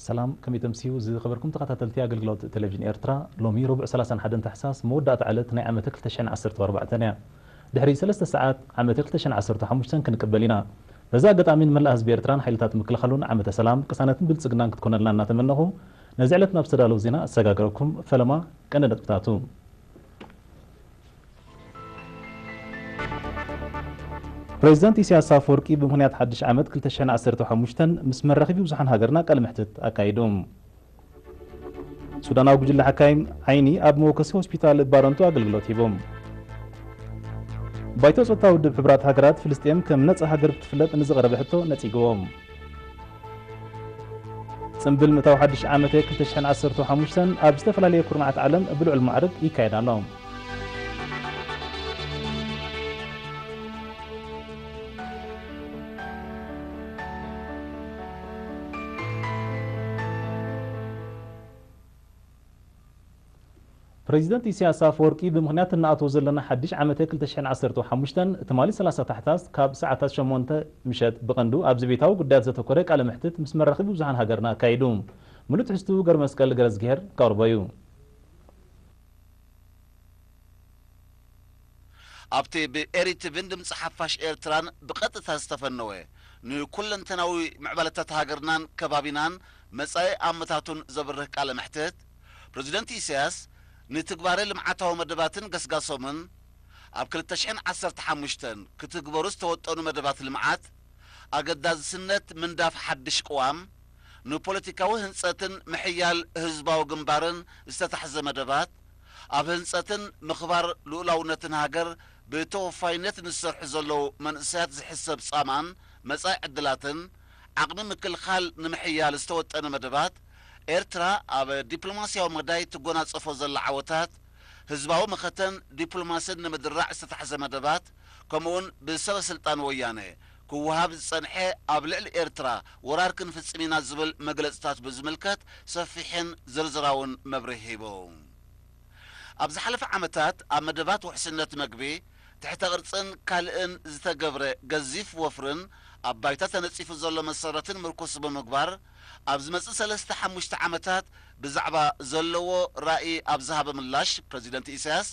ሰላም፣ ከመይ ተምስዩ ዝኸበርኩም ተኸታተልቲ ኣገልግሎት ቴሌቪዥን ኤርትራ? ሎሚ ረቡዕ ሰላሳን ሓደን ታሕሳስ መወዳእታ ዕለት ናይ ዓመተ ክልተ ሽሕን ዓሰርተ ኣርባዕተን እያ። ድሕሪ ሰለስተ ሰዓት ዓመተ ክልተ ሽሕን ዓሰርተ ሓሙሽተን ክንቅበል ኢና። በዚ ኣጋጣሚ ንመላእ ህዝቢ ኤርትራን ሓይልታት ምክልኻሉን ዓመተ ሰላም፣ ቅሳነትን ብልጽግናን ክትኮነልና እናተመነኹ፣ ነዚ ዕለት ናብ ዝተዳለዉ ዜና ኣሰጋግረኩም። ፈለማ ቀንዲ ነጥብታቱ። ፕሬዚደንት ኢሳያስ ኣፈወርቂ ብምኽንያት ሓድሽ ዓመት ክልተ ሽሕን ዓሰርተ ሓሙሽተን ምስ መራኸቢ ብዙሓን ሃገርና ቃለ መሕትት ኣካይዱ። ሱዳናዊ ጉጅለ ሓካይም ዓይኒ ኣብ መወከሲ ሆስፒታል ባረንቱ ኣገልግሎት ሂቦም። ባይቶ ጸጥታ ውድብ ሕቡራት ሃገራት ፍልስጤም ከም ነጻ ሃገር ክትፍለጥ ንዝቐረበ ሕቶ ነጺግዎም። ጽምብል ምእታው ሓድሽ ዓመተ ክልተ ሽሕን ዓሰርተ ሓሙሽተን ኣብ ዝተፈላለየ ኩርናዓት ዓለም ብልዑል ማዕርግ ይካየድ ኣሎ። ፕሬዚደንት ኢሳያስ ኣፈወርቂ ብምኽንያት እናኣተዎ ዘለና ሓድሽ ዓመተ ክልተ ሽሕን ዓሰርተ ሓሙሽተን ትማሊ ሰላሳ ታሕሳስ ካብ ሰዓታት ሸሞንተ ምሸት ብቐንዱ ኣብ ዘቤታዊ ጉዳያት ዘተኮረ ቃለ መሕትት ምስ መራኸቢ ብዙሃን ሃገርና ኣካይዱ። ምሉእ ትሕዝቱ ገርመስቀል ገረዝግሄር ከቕርቦ እዩ። ኣብቲ ብኤሪ ቲቪን ድምፂ ሓፋሽ ኤርትራን ብቐጥታ ዝተፈነወ ንኩለንተናዊ ምዕባለታት ሃገርናን ከባቢናን መጻኢ ኣመታቱን ዘብርህ ቃለ መሕትት፣ ፕሬዚደንት ኢሳያስ ንትግባረ ልምዓታዊ መደባትን ገስጋሶምን፣ ኣብ ክልተ ሽሕን ዓሰርተ ሓሙሽተን ክትግበሩ ዝተወጠኑ መደባት ልምዓት፣ ኣገዳስነት ምንዳፍ ሓድሽ ቅዋም፣ ንፖለቲካዊ ህንጸትን ምሕያል ህዝባዊ ግንባርን ዝተታሕዘ መደባት፣ ኣብ ህንጸትን ምኽባር ልኡላውነትን ሃገር ብተወፋይነት ንዝሰርሑ ዘለዉ መንእሰያት ዝሕሰብ ጻማን መጻኢ ዕድላትን፣ ዓቕሚ ምክልኻል ንምሕያል ዝተወጠነ መደባት፣ ኤርትራ ኣብ ዲፕሎማስያዊ መዳይ ትጎናጸፎ ዘላ ዓወታት፣ ህዝባዊ መኸተን ዲፕሎማስን ንምድራዕ ዝተታሕዘ መደባት፣ ከምኡውን ብሰበ ስልጣን ወያነ ክወሃብ ዝጸንሐ ኣብ ልዕሊ ኤርትራ ወራር ክንፍጽም ኢና ዝብል መግለጽታት ብዝምልከት ሰፊሕን ዝርዝራውን መብርሂ ሂቡ። ኣብ ዝሓለፈ ዓመታት ኣብ መደባት ውሕስነት መግቢ፣ ትሕተ ቅርጽን ካልእን ዝተገብረ ገዚፍ ወፍርን ኣብ ባይታ ተነጺፉ ዘሎ መሰረትን ምርኩስ ብምግባር፣ ኣብ ዝመጽእ ሰለስተ ሓሙሽተ ዓመታት ብዛዕባ ዘለዎ ራኢ ኣብ ዝሃበ ምላሽ፣ ፕረዚደንት ኢሳያስ፣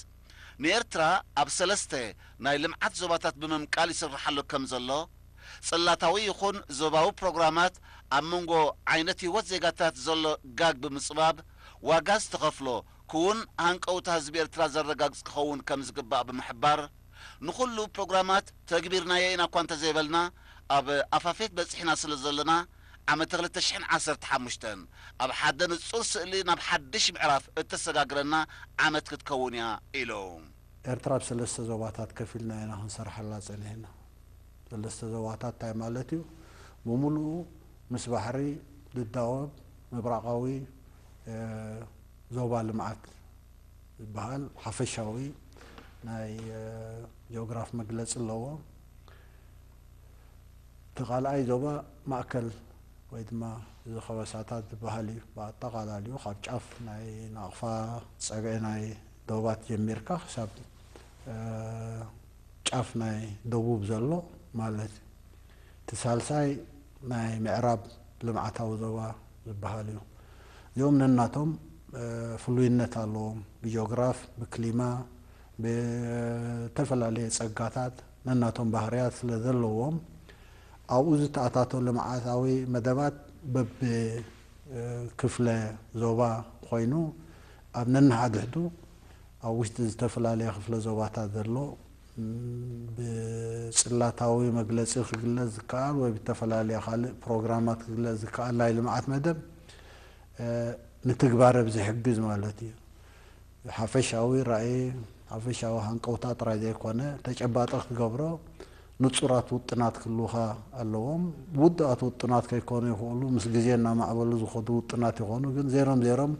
ንኤርትራ ኣብ ሰለስተ ናይ ልምዓት ዞባታት ብምምቃል ይስራሕ ኣሎ ከም ዘሎ፣ ጽላታዊ ይኹን ዞባዊ ፕሮግራማት ኣብ መንጎ ዓይነት ህይወት ዜጋታት ዘሎ ጋግ ብምጽባብ፣ ዋጋ ዝተኸፍሎ ክውን ሃንቀውታ ህዝቢ ኤርትራ ዘረጋግጽ ክኸውን ከም ዝግባእ ብምሕባር፣ ንኹሉ ፕሮግራማት ተግቢርናዮ ኢና እኳ እንተዘይበልና፣ ኣብ ኣፋፌት በጺሕና ስለ ዘለና፣ ዓመተ ክልተ ሽሕን ዓሰርተ ሓሙሽተን ኣብ ሓደ ንጹር ስእሊ ናብ ሓድሽ ምዕራፍ እተሰጋግረና ዓመት ክትከውን እያ ኢሉ። ኤርትራ ኣብ ሰለስተ ዞባታት ከፊልና ኢና ክንሰርሓላ ጸኒሕና። ሰለስተ ዞባታት እንታይ ማለት እዩ? ብምሉኡ ምስ ባሕሪ ዝዳወብ ምብራቓዊ፣ እ፣ ዞባ ልምዓት ዝበሃል ሓፈሻዊ ናይ፣ እ፣ ጂኦግራፍ መግለጺ ኣለዎ። እቲ ካልኣይ ዞባ ማእከል ወይ ድማ እዚ ከበሳታት ዝበሃል እዩ። ብኣጠቓላሊኡ ካብ ጫፍ ናይ ናቕፋ ጸግዒ ናይ ዶባት ጀሚርካ ክሳብ፣ እ፣ ጫፍ ናይ ደቡብ ዘሎ ማለት እዩ። እቲ ሳልሳይ ናይ ምዕራብ ልምዓታዊ ዞባ ዝበሃል እዩ። እዚኦም ነናቶም፣ እ፣ ፍሉይነት ኣለዎም። ብጂኦግራፍ፣ ብክሊማ፣ ብተፈላለየ ጸጋታት ነናቶም ባህርያት ስለ ዘለዎም፣ ኣብኡ ዝተኣታቶ ልምዓታዊ መደባት በብ፣ እ፣ ክፍለ ዞባ ኮይኑ፣ ኣብ ነንሓድሕዱ ኣብ ውሽጢ ዝተፈላለየ ክፍለ ዞባታት ዘሎ፣ ም፣ ብጽላታዊ መግለጺ ክግለጽ ዝከኣል ወይ ብተፈላለየ ካልእ ፕሮግራማት ክግለጽ ዝከኣል ናይ ልምዓት መደብ፣ እ፣ ንትግባረ ብዝሕግዝ ማለት እዩ። ሓፈሻዊ ራእይ፣ ሓፈሻዊ ሃንቀውታ ጥራይ ዘይኮነ፣ ተጨባጢ ክትገብሮ ንጹራት ውጥናት ክህልውኻ ኣለዎም። ውዱኣት ውጥናት ከይኮኑ ይኽእሉ፣ ምስ ግዜ እናማዕበሉ ዝኸዱ ውጥናት ይኾኑ፣ ግን ዜሮም ዜሮም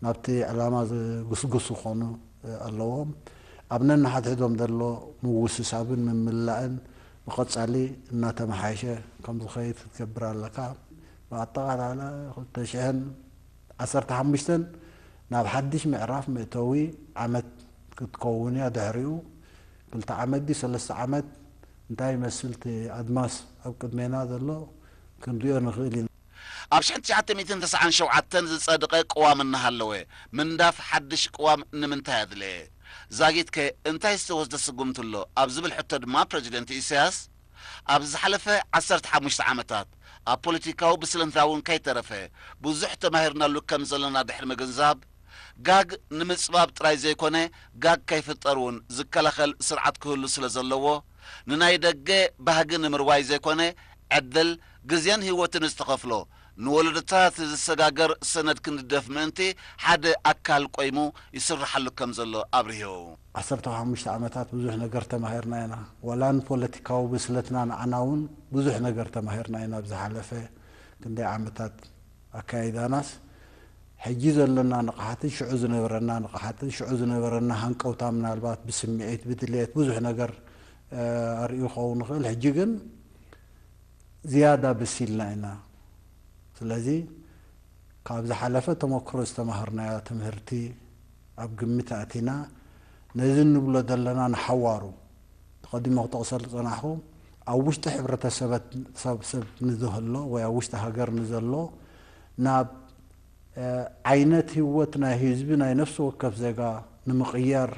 ናብቲ ዕላማ ዝግስግሱ ክኾኑ ኣለዎም። ኣብ ነንሓድሕዶም ዘሎ ምውስሳብን ምምላእን ብቐጻሊ እናተመሓየሸ ከም ዝኸይድ ክትገብር ኣለካ። ብኣጠቓላሊ ክልተ ሽሕን ዓሰርተ ሓሙሽተን ናብ ሓድሽ ምዕራፍ መእተዊ ዓመት ክትከውን እያ። ድሕሪኡ ክልተ ዓመት ድዩ ሰለስተ ዓመት እንታይ ይመስል እቲ ኣድማስ ኣብ ቅድሜና ዘሎ ክንሪኦ ንኽእል ኢና። ኣብ ሽሕን ትሽዓተ ሚእትን ተስዓን ሸውዓተን ዝጸደቐ ቅዋም እናሃለወ፣ ምንዳፍ ሓድሽ ቅዋም ንምንታይ ኣድለየ? ዛጊትከ እንታይ ዝተወስደ ስጉምቲ ኣሎ? ኣብ ዝብል ሕቶ ድማ ፕረዚደንት ኢሳያስ፣ ኣብ ዝሓለፈ ዓሰርተ ሓሙሽተ ዓመታት ኣብ ፖለቲካዊ ብስለትና እውን ከይተረፈ ብዙሕ ተማሂርናሉ ከም ዘለና ድሕሪ ምግንዛብ፣ ጋግ ንምጽባብ ጥራይ ዘይኮነ፣ ጋግ ከይፍጠር እውን ዝከላኸል ስርዓት ክህሉ ስለ ዘለዎ፣ ንናይ ደገ ባህጊ ንምርዋይ ዘይኮነ፣ ዕድል፣ ግዜን ህይወትን ዝተኸፍሎ፣ ንወለዶታት ዝሰጋገር ሰነድ ክንድደፍ ምእንቲ ሓደ ኣካል ቆይሙ ይስርሓሉ ከም ዘሎ ኣብርሁ። ዓሰርተ ሓሙሽተ ዓመታት ብዙሕ ነገር ተማሂርና ኢና። ዋላ ንፖለቲካዊ ብስለትና ንዓና እውን ብዙሕ ነገር ተማሂርና ኢና። ኣብ ዝሓለፈ ክንደይ ዓመታት ኣካይዳናስ፣ ሕጂ ዘለና ንቕሓትን ሽዑ ዝነበረና ንቕሓትን ሽዑ ዝነበረና ሃንቀውታ፣ ምናልባት ብስምዒት፣ ብድልየት ብዙሕ ነገር፣ እ፣ ኣርእዩ ክኸውን ይኽእል። ሕጂ ግን ዝያዳ በሲልና ኢና። ስለዚ ካብ ዝሓለፈ ተመክሮ ዝተማሃርናዮ ትምህርቲ ኣብ ግምት ኣእቲና፣ ነዚ እንብሎ ዘለና ንሓዋሩ፣ ተቐዲሞ ክጠቕሰሉ ዝጸናሕኩ፣ ኣብ ውሽጢ ሕብረተሰበት-፣ ሰብ፣ ሰብ ንዝህሎ ወይ ኣብ ውሽጢ ሃገር ንዘሎ፣ ናብ፣ እ፣ ዓይነት ህይወት ናይ ህዝቢ፣ ናይ ነፍሲ ወከፍ ዜጋ ንምቕያር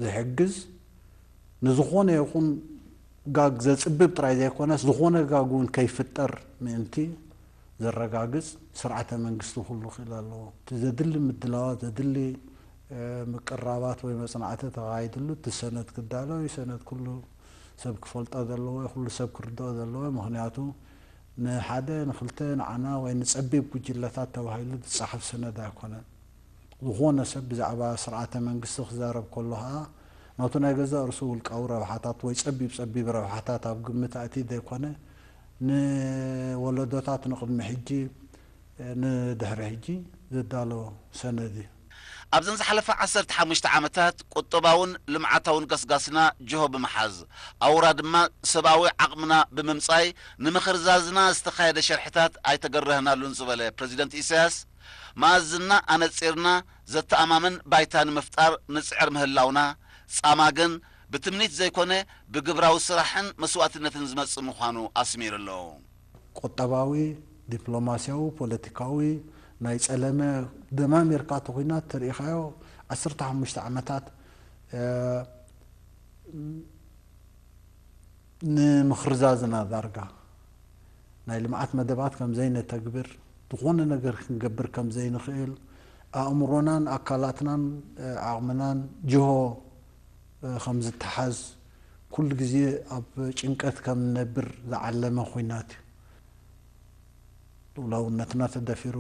ዝሕግዝ፣ ንዝኾነ ይኹን ጋግ ዘጽብብ ጥራይ ዘይኮነስ፣ ዝኾነ ጋግ እውን ከይፍጠር ምእንቲ ዘረጋግጽ ስርዓተ መንግስቲ ኩሉ ክእል ኣለዎ። እቲ ዘድሊ ምድላዋት፣ ዘድሊ፣ እ፣ ምቅራባት ወይ መጽናዕቲ ተኻይድሉ፣ እቲ ሰነድ ክዳሎ እዩ። ሰነድ ኩሉ ሰብ ክፈልጦ ዘለዎ፣ ኩሉ ሰብ ክርድኦ ዘለዎ። ምኽንያቱ ንሓደ፣ ንኽልተ፣ ንዓና ወይ ንጸቢብ ጉጅለታት ተባሂሉ ዝጸሓፍ ሰነድ ኣይኮነን። ዝኾነ ሰብ ብዛዕባ ስርዓተ መንግስቲ ክዛረብ ከሎ ኸኣ፣ ናቱ ናይ ገዛእ ርእሱ ውልቃዊ ረብሓታት ወይ ጸቢብ ጸቢብ ረብሓታት ኣብ ግምት ኣእትዩ ዘይኮነ፣ ንወለዶታት ንቕድሚ ሕጂ፣ ንድሕሪ ሕጂ ዝዳሎ ሰነድ እዩ። ኣብዘን ዝሓለፋ ዓሰርተ ሓሙሽተ ዓመታት ቁጠባውን ልምዓታውን ገስጋስና ጅሆ ብምሓዝ፣ ኣውራ ድማ ሰብኣዊ ዓቕምና ብምምጻይ፣ ንምኽርዛዝና ዝተኻየደ ሸርሕታት ኣይተገረህናሉን ዝበለ ፕረዚደንት ኢሳያስ፣ መኣዝንና ኣነጺርና ዘተኣማምን ባይታ ንምፍጣር ንጽዕር ምህላውና፣ ጻማ ግን ብትምኒት ዘይኮነ ብግብራዊ ስራሕን መስዋእትነትን ዝመጽእ ምዃኑ ኣስሚሩ ኣሎ። ቁጠባዊ፣ ዲፕሎማስያዊ፣ ፖለቲካዊ፣ ናይ ጸለመ፣ ደማሚርካ እቲ ኲናት ተሪኢኻዮ፣ ዓሰርተ ሓሙሽተ ዓመታት፣ እ፣ ንምኽርዛዝና ዳርጋ ናይ ልምዓት መደባት ከም ዘይነተግብር፣ ዝኾነ ነገር ክንገብር ከም ዘይንኽእል፣ ኣእምሮናን ኣካላትናን፣ እ፣ ዓቕምናን ጅሆ፣ እ፣ ከም ዝተሓዝ፣ ኩሉ ግዜ ኣብ ጭንቀት ከም ንነብር ዝዓለመ ኲናት እዩ። ልኡላውነትና ተደፊሩ፣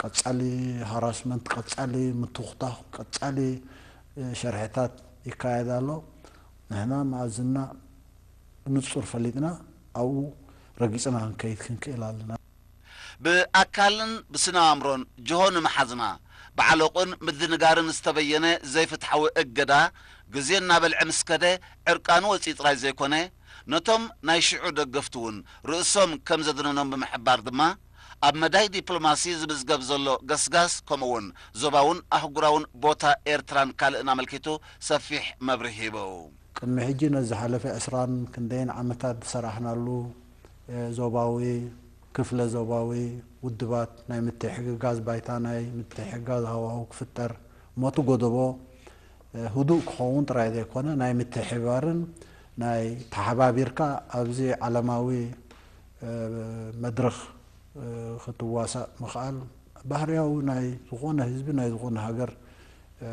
ቀጻሊ ሃራስመንት፣ ቀጻሊ ምትኹታኽ፣ ቀጻሊ፣ እ፣ ሸርሕታት ይካየድ ኣሎ። ንሕና መኣዝንና ብንጹር ፈሊጥና፣ ኣብኡ ረጊጽና ክንከይድ ክንክእል ኣለና። ብኣካልን ብስነ ኣእምሮን ጅሆ ንምሓዝና፣ ብዓለቑን ምድንጋርን ዝተበየነ ዘይፍትሓዊ እገዳ፣ ግዜ እናበልዐ ምስ ከደ፣ ዕርቃኑ ወጺኡ ጥራይ ዘይኮነ፣ ነቶም ናይ ሽዑ ደገፍቱ እውን ርእሶም ከም ዘድነኖም ብምሕባር ድማ፣ ኣብ መዳይ ዲፕሎማሲ ዝምዝገብ ዘሎ ገስጋስ፣ ከምኡ'ውን ዞባውን ኣህጉራውን ቦታ ኤርትራን ካልእን ኣመልኪቱ ሰፊሕ መብርሂ ሂቡ። ቅድሚ ሕጂ ነዚ ዝሓለፈ ዕስራን ክንደይን ዓመታት ዝሰራሕናሉ፣ እ፣ ዞባዊ፣ ክፍለ ዞባዊ ውድባት ናይ ምትሕግጋዝ ባይታ፣ ናይ ምትሕግጋዝ ሃዋህው ክፍጠር፣ እሞ እቲ ጎደቦ፣ እ፣ ህዱእ ክኸውን ጥራይ ዘይኮነ፣ ናይ ምትሕብባርን ናይ ተሓባቢርካ ኣብዚ ዓለማዊ፣ እ፣ መድረኽ፣ እ፣ ክትዋሳእ ምኽኣል ባህርያዊ ናይ ዝኾነ ህዝቢ፣ ናይ ዝኾነ ሃገር፣ እ፣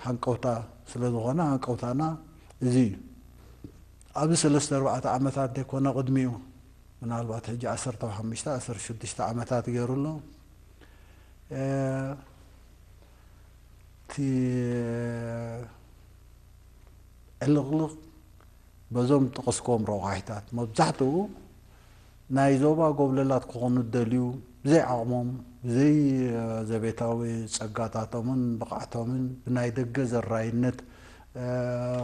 ሃንቀውታ ስለ ዝኾነ፣ ሃንቀውታና እዚ እዩ። ኣብዚ ሰለስተ ኣርባዕተ ዓመታት ዘይኮነ ቅድሚኡ፣ ምናልባት ሕጂ ዓሰርተ ሓሙሽተ፣ ዓሰርተ ሽዱሽተ ዓመታት ገይሩ ኣሎ። እ፣ እቲ ዕልቕልቕ በዞም ጠቐስክዎም ረቋሒታት መብዛሕትኡ ናይ ዞባ ጎብለላት ክኾኑ ዝደልዩ፣ ብዘይ ዓቕሞም፣ ብዘይ፣ እ፣ ዘቤታዊ ጸጋታቶምን ብቕዓቶምን ብናይ ደገ ዘራይነት፣ እ፣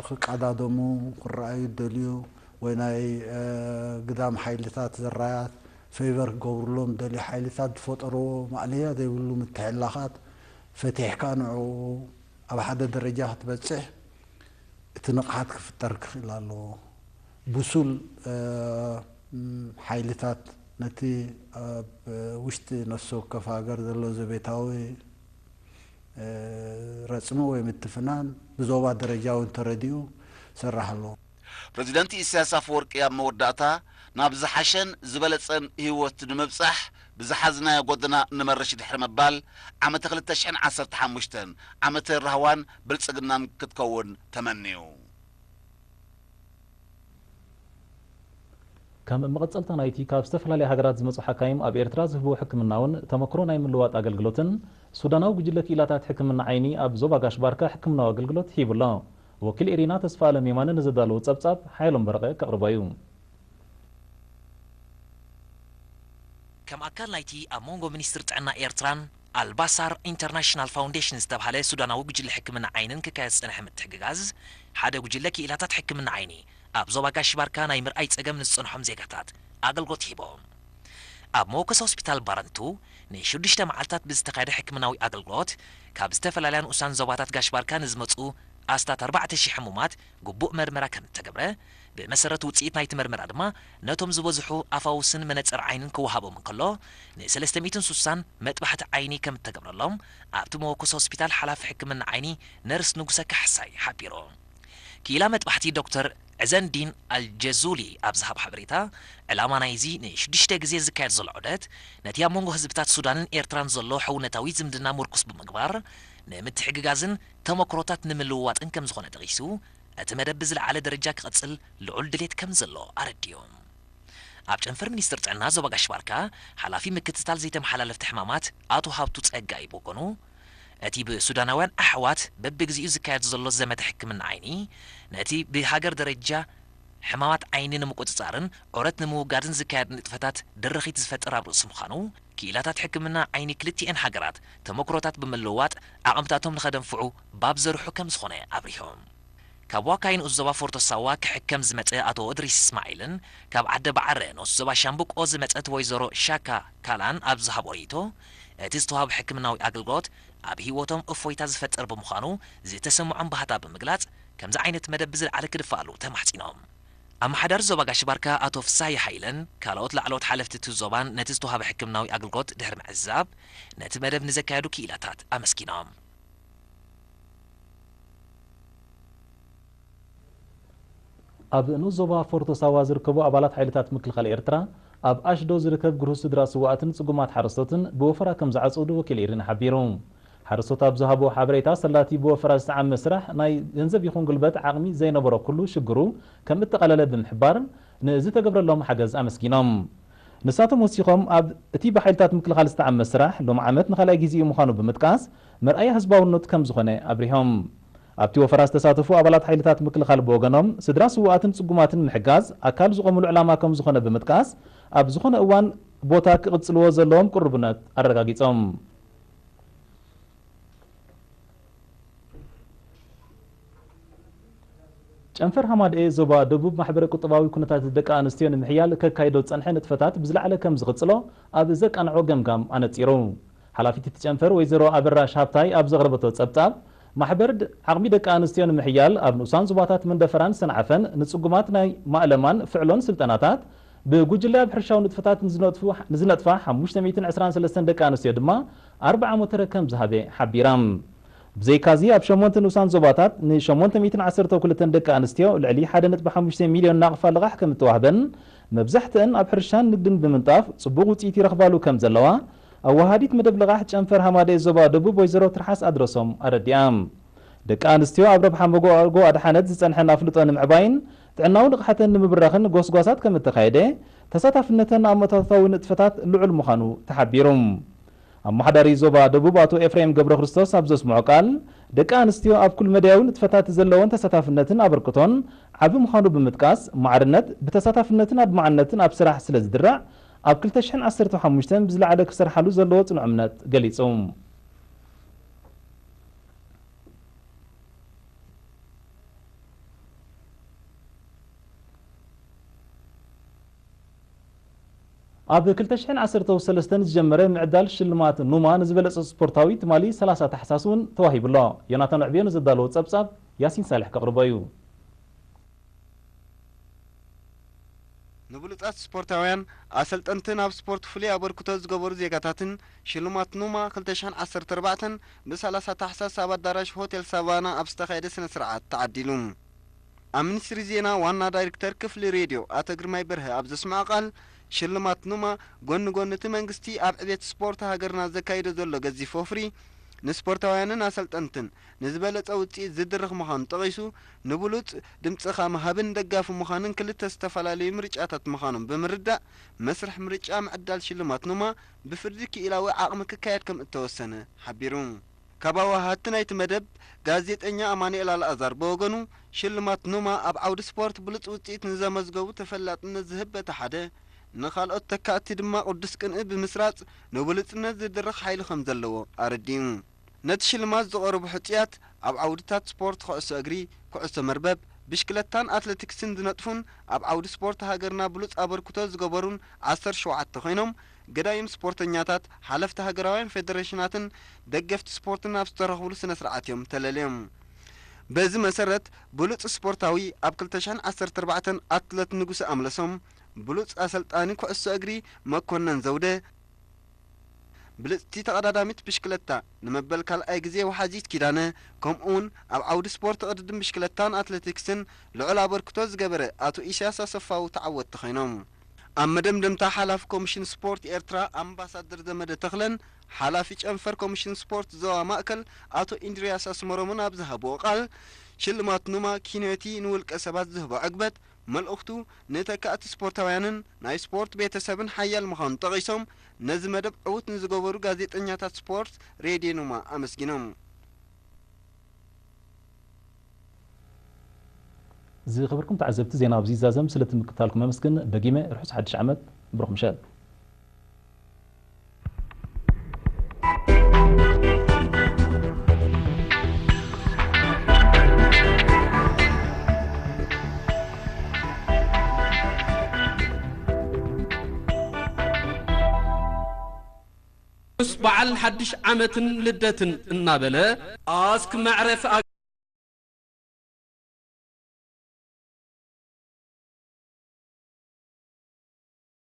ክቀዳደሙ፣ ክረኣዩ ዝደልዩ፣ ወይ ናይ፣ እ፣ ግዳም ሓይልታት ዘራያት ፌቨር ክገብሩሎም ዝደልዩ ሓይልታት ዝፈጠርዎ ማእለያ ዘይብሉ ምትሕልላኻት ፈቲሕካ ንዕኡ ኣብ ሓደ ደረጃ ክትበጽሕ እቲ ንቕሓት ክፍጠር ክኽእል ኣለዎ። ብሱል፣ እ፣ ም፣ ሓይልታት ነቲ ኣብ ውሽጢ ነፍሲ ወከፍ ሃገር ዘሎ ዘቤታዊ ረጽሚ ወይ ምትፍናን ብዞባ ደረጃ እውን ተረዲኡ ክሰርሕ ኣለዎ። ፕረዚደንት ኢሳያስ ኣፈወርቂ ኣብ መወዳእታ ናብ ዝሓሸን ዝበለጸን ህይወት ንምብጻሕ ብዝሓዝናዮ ጎደና ንመርሽ ድሕሪ ምባል ዓመተ ክልተ ሽሕን ዓሰርተ ሓሙሽተን ዓመተ ራህዋን ብልጽግናን ክትከውን ተመንዩ። ከም መቐጸልታ ናይቲ ካብ ዝተፈላለያ ሃገራት ዝመጹ ሓካይም ኣብ ኤርትራ ዝህብዎ ሕክምናውን ተመክሮ ናይ ምልዋጥ ኣገልግሎትን ሱዳናዊ ጉጅለ ክኢላታት ሕክምና ዓይኒ ኣብ ዞባ ጋሽ ባርካ ሕክምናዊ ኣገልግሎት ሂቡ ኣሎ። ወኪል ኤሪና ተስፋ ኣለም የማነ ንዘዳለዎ ጸብጻብ ሓይሎም በረቐ ከቕርቦ እዩ። ከም ኣካል ናይቲ ኣብ መንጎ ሚኒስትር ጥዕና ኤርትራን ኣልባሳር ኢንተርናሽናል ፋውንዴሽን ዝተባህለ ሱዳናዊ ጉጅለ ሕክምና ዓይንን ክካየድ ዝጸንሐ ምትሕግጋዝ፣ ሓደ ጉጅለ ክኢላታት ሕክምና ዓይኒ ኣብ ዞባ ጋሽ ባርካ ናይ ምርኣይ ጸገም ንዝጸንሖም ዜጋታት ኣገልግሎት ሂቦም። ኣብ መወከሲ ሆስፒታል ባረንቱ ንሽዱሽተ መዓልታት ብዝተኻየደ ሕክምናዊ ኣገልግሎት፣ ካብ ዝተፈላለያ ንኡሳን ዞባታት ጋሽ ባርካ ንዝመጹ ኣስታት ኣርባዕተ ሽሕ ሕሙማት ግቡእ መርመራ ከም እተገብረ፣ ብመሰረት ውጽኢት ናይቲ መርመራ ድማ ነቶም ዝበዝሑ ኣፋውስን መነጽር ዓይንን ክወሃቦም እንከሎ፣ ንሰለስተ ሚእትን ስሳን መጥባሕቲ ዓይኒ ከም እተገብረሎም ኣብቲ መወከሲ ሆስፒታል ሓላፊ ሕክምና ዓይኒ ነርስ ንጉሰ ካሕሳይ ሓቢሩ። ክኢላ መጥባሕቲ ዶክተር ዕዘንዲን ኣልጀዙሊ ኣብ ዝሃቦ ሓበሬታ፣ ዕላማ ናይዚ ንሽዱሽተ ግዜ ዝካየድ ዘሎ ዑደት፣ ነቲ ኣብ መንጎ ህዝብታት ሱዳንን ኤርትራን ዘሎ ሕውነታዊ ዝምድና ምርኩስ ብምግባር፣ ንምትሕግጋዝን ተመክሮታት ንምልውዋጥን ከም ዝኾነ ጠቒሱ፣ እቲ መደብ ብዝለዓለ ደረጃ ክቐጽል ልዑል ድሌት ከም ዘሎ ኣረዲኡ። ኣብ ጨንፈር ሚኒስትር ጥዕና ዞባ ጋሽ ባርካ፣ ሓላፊ ምክትታል ዘይተመሓላለፍቲ ሕማማት ኣቶ ሃብቱ ጸጋይ ብወገኑ፣ እቲ ብሱዳናውያን ኣሕዋት በብግዚኡ ዝካየድ ዘሎ ዘመተ ሕክምና ዓይኒ፣ ነቲ ብሃገር ደረጃ ሕማማት ዓይኒ ንምቁጽጻርን ዑረት ንምውጋድን ዝካየድ ንጥፈታት ድርኺት ዝፈጥር ኣብ ርእሲ ምዃኑ፣ ክኢላታት ሕክምና ዓይኒ ክልቲኤን ሃገራት ተመክሮታት ብምልውዋጥ ዓቕምታቶም ንኸደንፍዑ ባብ ዘርሑ ከም ዝኾነ ኣብሪሆም። ካብ ዋካይ ንኡስ ዞባ ፎርቶ ሳዋ ክሕከም ዝመጸ ኣቶ እድሪስ እስማዒልን ካብ ዓደ ባዕረ ንኡስ ዞባ ሻምብቆ ዝመጸት ወይዘሮ ሻካ ካላን ኣብ ዝሃቦ ርእይቶ፣ እቲ ዝተዋህበ ሕክምናዊ ኣገልግሎት ኣብ ህይወቶም እፎይታ ዝፈጥር ብምዃኑ ዝተሰምዖም ባህታ ብምግላጽ፣ ከምዚ ዓይነት መደብ ብዝለዓለ ክድፋኣሉ ተማሕጺኖም። ኣመሓዳሪ ዞባ ጋሽ ባርካ ኣቶ ፍሳሃየ ሃይለን ካልኦት ላዕለዎት ሓለፍቲ እቲ ዞባን ነቲ ዝተዋህበ ሕክምናዊ ኣገልግሎት ድሕሪ ምዕዛብ፣ ነቲ መደብ ንዘካየዱ ክኢላታት ኣመስጊኖም። ኣብ ንኡስ ዞባ ፎርቶ ሳዋ ዝርከቡ ኣባላት ሓይልታት ምክልኻል ኤርትራ፣ ኣብ ኣሽዶ ዝርከብ ግርሁስ ስድራ ስውኣትን ጽጉማት ሓረስቶትን ብወፈራ ከም ዝዓጸዱ ወኪል ኤሪና ሓቢሩ። ሓረስቶት ኣብ ዝሃቦ ሓበሬታ፣ ሰላቲ ብወፈራ ዝተዓመ ስራሕ ናይ ገንዘብ ይኹን ጉልበት ዓቕሚ ዘይነበሮ ኩሉ ሽግሩ ከም እተቓለለ ብምሕባር፣ ንዝተገብረሎም ሓገዝ ኣመስጊኖም። ንሳቶም ወሲኾም፣ ኣብ እቲ ብሓይልታት ምክልኻል ዝተዓመ ስራሕ ሎም ዓመት ንኻልኣይ ግዜኡ ምዃኑ ብምጥቃስ፣ መርኣያ ህዝባውነት ከም ዝኾነ ኣብሪሆም። ኣብቲ ወፈራ ዝተሳተፉ ኣባላት ሓይልታት ምክልኻል ብወገኖም፣ ስድራ ስውኣትን ጽጉማትን ምሕጋዝ ኣካል ዝቖምሉ ዕላማ ከም ዝኾነ ብምጥቃስ፣ ኣብ ዝኾነ እዋን ቦታ ክቕጽልዎ ዘለዎም ቅሩብነት ኣረጋጊጾም። ጨንፈር ሃማደኤ ዞባ ደቡብ ማሕበረ ቁጠባዊ ኩነታት ደቂ ኣንስትዮ ንምሕያል ከካይዶ ዝጸንሐ ንጥፈታት ብዝለዓለ ከም ዝቕጽሎ ኣብ ዘቃንዖ ገምጋም ኣነጺሩ። ሓላፊት እቲ ጨንፈር ወይዘሮ ኣበራሽ ሃብታይ ኣብ ዘቕረበቶ ጸብጻብ፣ ማሕበር ድ-፣ ዓቕሚ ደቂ ኣንስትዮ ንምሕያል ኣብ ንኡሳን ዞባታት መንደፈራን ሰንዓፈን ንጽጉማት ናይ ማእለማን ፍዕሎን ስልጠናታት፣ ብጉጅለ ኣብ ሕርሻዊ ንጥፈታት ንዝነጥፉ-፣ ንዝነጥፋ ሓሙሽተ ሚእትን ዕስራን ሰለስተን ደቂ ኣንስትዮ ድማ ኣርብዓ ሞተረ ከም ዝሃበ ሓቢራ። ብዘይካዚ ኣብ ሸሞንተ ንኡሳን ዞባታት ንሸሞንተ ሚእትን ዓሰርተ ክልተን ደቂ ኣንስትዮ ልዕሊ ሓደ ነጥቢ ሓሙሽተ ሚልዮን ናቕፋ ልቓሕ ከም እተዋህበን፣ መብዛሕትአን ኣብ ሕርሻን ንግድን ብምንጣፍ ጽቡቕ ውጽኢት ይረኽባሉ ከም ዘለዋ፣ ኣወሃዲት መደብ ልቓሕ ጨንፈር ሃማደኤ ዞባ ደቡብ ወይዘሮ ትርሓስ ኣድረሶም ኣረዲኣ። ደቂ ኣንስትዮ ኣብ ረብሓ መጎጎ ኣድሓነት ዝጸንሐን ኣፍልጦ ንምዕባይን ጥዕናዊ ንቕሓተን ንምብራኽን ጎስጓሳት ከም እተኻየደ፣ ተሳታፍነተን ኣብ መታወታዊ ንጥፈታት ልዑል ምዃኑ ተሓቢሩ። ኣመሓዳሪ ዞባ ደቡብ ኣቶ ኤፍሬም ገብረ ክርስቶስ ኣብ ዘስምዖ ቃል፣ ደቂ ኣንስትዮ ኣብ ኩል መዳያዊ ንጥፈታት ዘለወን ተሳታፍነትን ኣበርክቶን ዓቢ ምዃኑ ብምጥቃስ፣ ማዕርነት ብተሳታፍነትን ኣድማዕነትን ኣብ ስራሕ ስለ ዝድራዕ፣ ኣብ ክልተ ሽሕን ዓሰርተ ሓሙሽተን ብዝለዓለ ክሰርሓሉ ዘለዎ ጽኑዕ እምነት ገሊጹ። ኣብ ክልተ ሽሕን ዓሰርተ ሰለስተን ዝጀመረ ምዕዳል ሽልማት ኑማ ንዝበለጸ ስፖርታዊ ትማሊ ሰላሳ ታሕሳስ እውን ተዋሂቡ ኣሎ። ዮናታን ዕብዮ ንዘዳለዎ ጸብጻብ ያሲን ሳልሕ ከቕርቦ እዩ። ንብሉጻት ስፖርታውያን፣ ኣሰልጠንትን ኣብ ስፖርት ፍሉይ ኣበርክቶ ዝገበሩ ዜጋታትን ሽልማት ኑማ ክልተ ሽሕን ዓሰርተ ኣርባዕተን ብሰላሳ ታሕሳስ ኣብ ኣዳራሽ ሆቴል ሳቫና ኣብ ዝተኻየደ ስነ ስርዓት ተዓዲሉ። ኣብ ሚኒስትሪ ዜና ዋና ዳይሬክተር ክፍሊ ሬድዮ ኣቶ ግርማይ በርሀ ኣብ ዘስምዖ ቃል፣ ሽልማት ኑማ ጎኒ ጎኒ እቲ መንግስቲ ኣብ ዕቤት ስፖርት ሃገርና ዘካይዶ ዘሎ ገዚፍ ወፍሪ፣ ንስፖርታውያንን ኣሰልጠንትን ንዝበለጸ ውጽኢት ዝድርኽ ምዃኑ ጠቒሱ፣ ንብሉጽ ድምጽኻ ምሃብን ደጋፊ ምዃንን ክልተ ዝተፈላለዩ ምርጫታት ምዃኖም ብምርዳእ፣ መስርሕ ምርጫ ምዕዳል ሽልማት ኑማ ብፍርዲ ክኢላዊ ዓቕሚ ክካየድ ከም እተወሰነ ሓቢሩ። ካብ ኣዋሃድቲ ናይቲ መደብ፣ ጋዜጠኛ ኣማኑኤል ኣልኣዛር ብወገኑ፣ ሽልማት ኑማ ኣብ ዓውዲ ስፖርት ብሉጽ ውጽኢት ንዘመዝገቡ ተፈላጥነት ዝህብ በቲ ሓደ፣ ንኻልኦት ተካእቲ ድማ ቅዱስ ቅንኢ ብምስራጽ ንብሉጽነት ዝድርኽ ሓይሊ ከም ዘለዎ ኣረዲኡ። ነቲ ሽልማት ዝቐረቡ ሕጹያት፣ ኣብ ዓውድታት ስፖርት ኩዕሶ እግሪ፣ ኩዕሶ መርበብ፣ ብሽክለታን ኣትሌቲክስን ዝነጥፉን ኣብ ዓውዲ ስፖርት ሃገርና ብሉጽ ኣበርክቶ ዝገበሩን ዓሰርተ ሸውዓተ ኮይኖም፣ ገዳይም ስፖርተኛታት፣ ሓለፍቲ ሃገራውያን ፌደሬሽናትን ደገፍቲ ስፖርትን ኣብ ዝተረኽብሉ ስነ ስርዓት እዮም ተለልዮም። በዚ መሰረት፣ ብሉጽ ስፖርታዊ ኣብ ክልተ ሽሕን ዓሰርተ ኣርባዕተን ኣትለት ንጉሰ ኣምለሶም፣ ብሉጽ ኣሰልጣኒ ኩዕሶ እግሪ መኮነን ዘውደ፣ ብልጽቲ ተቐዳዳሚት ብሽክለታ ንመበል ካልኣይ ግዜ ወሓዚት ኪዳነ፣ ከምኡውን ኣብ ዓውዲ ስፖርት ቅድድም ብሽክለታን ኣትሌቲክስን ልዑል ኣበርክቶ ዝገበረ ኣቶ ኢሳያስ ኣሰፋው ተዓወትቲ ኮይኖም። ኣብ መደምደምታ ሓላፊ ኮሚሽን ስፖርት ኤርትራ ኣምባሳደር ዘመደ ተኽለን ሓላፊ ጨንፈር ኮሚሽን ስፖርት ዞባ ማእከል ኣቶ ኢንድርያስ ኣስመሮምን ኣብ ዝሃብዎ ቃል፣ ሽልማት ኑማ ኪኖቲ ንውልቀ ሰባት ዝህቦ ዕግበት፣ መልእኽቱ ንተካእቲ ስፖርታውያንን ናይ ስፖርት ቤተሰብን ሓያል ምዃኑ ጠቒሶም፣ ነዚ መደብ ዕዉት ንዝገበሩ ጋዜጠኛታት ስፖርት ሬድዮ ኑማ ኣመስጊኖም። ዝኸበርኩም ተዓዘብቲ፣ ዜና ኣብዚ ይዛዘም። ስለ እቲ ምክትታልኩም ኣመስግን። ደጊመ ርሑስ ሓድሽ ዓመት፣ ብሩኽ ምሸት። ምስ በዓል ሓድሽ ዓመትን ልደትን እናበለ፣ ኣስክ መዕረፊ